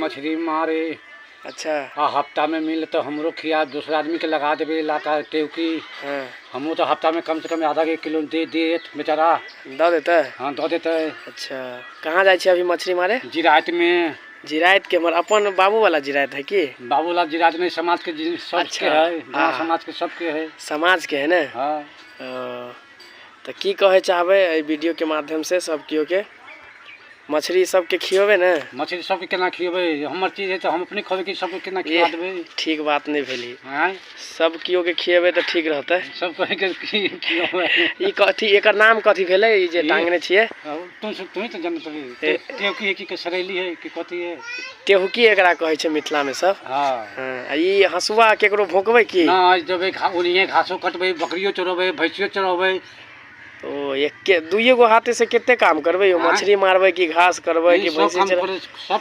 मछली मारे। अच्छा। आ हफ्ता में मिल तो हमरो खिया, दूसरा आदमी के लगा देबे लाका टेवकी। हाँ। हमहूँ तो हफ्ता में कम से कम आधा एक किलो दे देत बेचारा। दऽ देतै? हाँ, दऽ देतै। अच्छा, कहाँ जाइ छियै अभी मछली मारे? जिरायत में। जिरायत के हमर अपन बाबू वाला जिरायत है की? बाबूलाल जिरायत में समाज के सबके है, गाँव समाज के सबके है। समाज के है ने? हाँ। तऽ की कहै चाहबै एहि वीडियो के माध्यम से सब केओ के? मछली सबके खियेबै ने? मछली सबके केना खियेबै? हमर चीज है तऽ हम अपने खबै कि सबके केना खिया देबै? ठीक बात नहि भेली। आँय? सब केओ के खियेबै तऽ ठीक रहतै। सब कहै के की खियेबै? ई कथी, एकर नाम कथी भेलै ई जे टांगने छियै? तुम तऽ जानत हबी। टेहुकी है कि सरेली है कि कथी है? टेहुकी एकरा कहै छै मिथिला में सब। हाँ। हाँ, आ ई हँसुआ केकरो भोंकबै की? ना, जबै ओनिहे घासो कटबै, बकरियो चरबै, भैंसियो चरबै। ओ एके दुइए गो हाथे से कते काम करबै यौ? आँय? मछली मारबै कि घास करबै कि सब भैंसी काम चरबै? करै, सब।